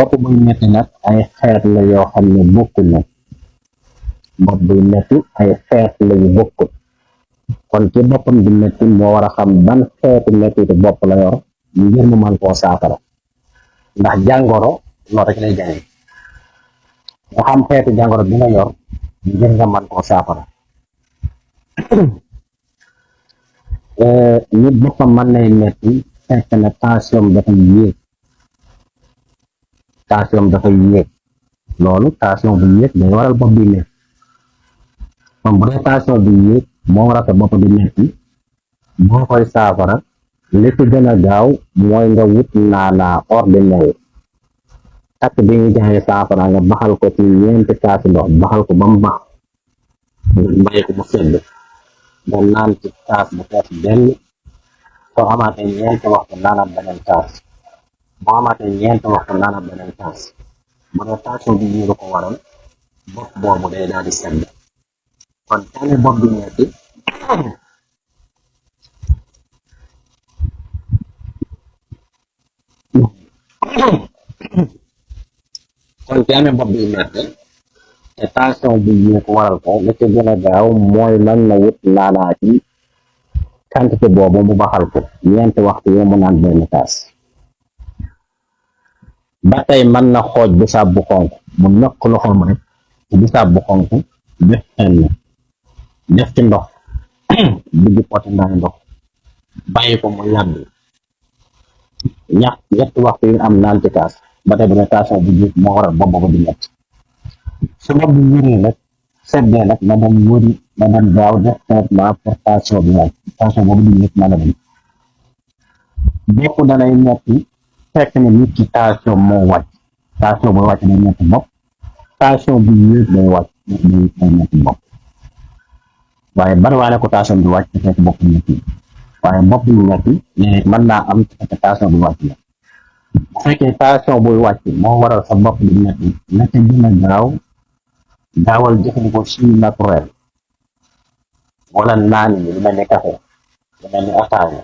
bopp buy metti nag ay xeet la yoo xam ne bokkul na bopp buy metti ay xeet la yu bokkul kon ci boppam di metti moo war a xam ban xeetu metti bopp la yor ngir mu mën koo saafara ndax jàngoro loolu rek lay jàng nga xam xeetu jàngoro bi nga yor ngir nga mën koo saafara nit boppam mën nay metti fekk na tension dafay yéeg loolu tension bu yéeg day waral bopp bi metti kon bu dee tension bu yéeg moo waral sa bopp bi metti boo koy saafara li ci gën a gaaw mooy nga wut naanaa ordinaire takk bi ñu joxe saafara nga baxal ko ci ñeenti kaasi ndox baxal ko ba mu bax nga bàyyi ko mu sedd nga naan ci kaas bu fees benn soo amaatee ñeenti waxtu naanaat beneen kaas boo amaatee ñeenti waxtu naanaat beneen kaas bu dee tension bi ñu ko waral bopp boobu day daal di sedd kon kenn bopp bi metti kon ki amee bopp bi metti te tension bi ñu ko waral ko la ci gën a gaaw mooy lan na wut naanaa ci quantité boobu mu baxal ko ñeenti waxtu yi mu naan benn kaas ba tey mën na xooj bisaab bu xonk mu nëkk loxoom rek ci bisaab bu xonk def xenn def ci ndox digg poti ndaay ndox bàyyi ko mu yàgg ñetti waxtu yi am naan ci kaas ba tey bu ne tension bu jiit moo waral bopp ba di metti su bopp bi wéree nag seddee nag na dem wëri na dem gaaw def traitement pour tension bi wàcc tension boobu di metti na la dem bopp danay metti fekk ne nit ki tension moo wàcc tension booy wàcc day metti bopp tension bi yéeg day wàcc day metti bopp waaye bariwaane ko tension bi wàcc fekk bopp metti waaye bopp bi metti léegi mën naa am fekk tension bi wàcc la bu fekkee tension buy wàcc moo waral sa bopp di metti la ca gën a gaaw daawal jëfandikoo jus naturel wala naan yi lu mel ni café lu mel ni ataaya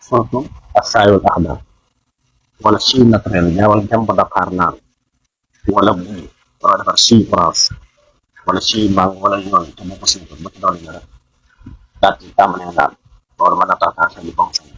surtout ak saayul axdar wala jus naturel daawal jàmb Dakar naan wala buy wala defar jus France wala jus mangue wala yooyu te bu ko suukar ba ci doon rek daal di tàmbalee naan loolu mën na tax tension bi fonctionné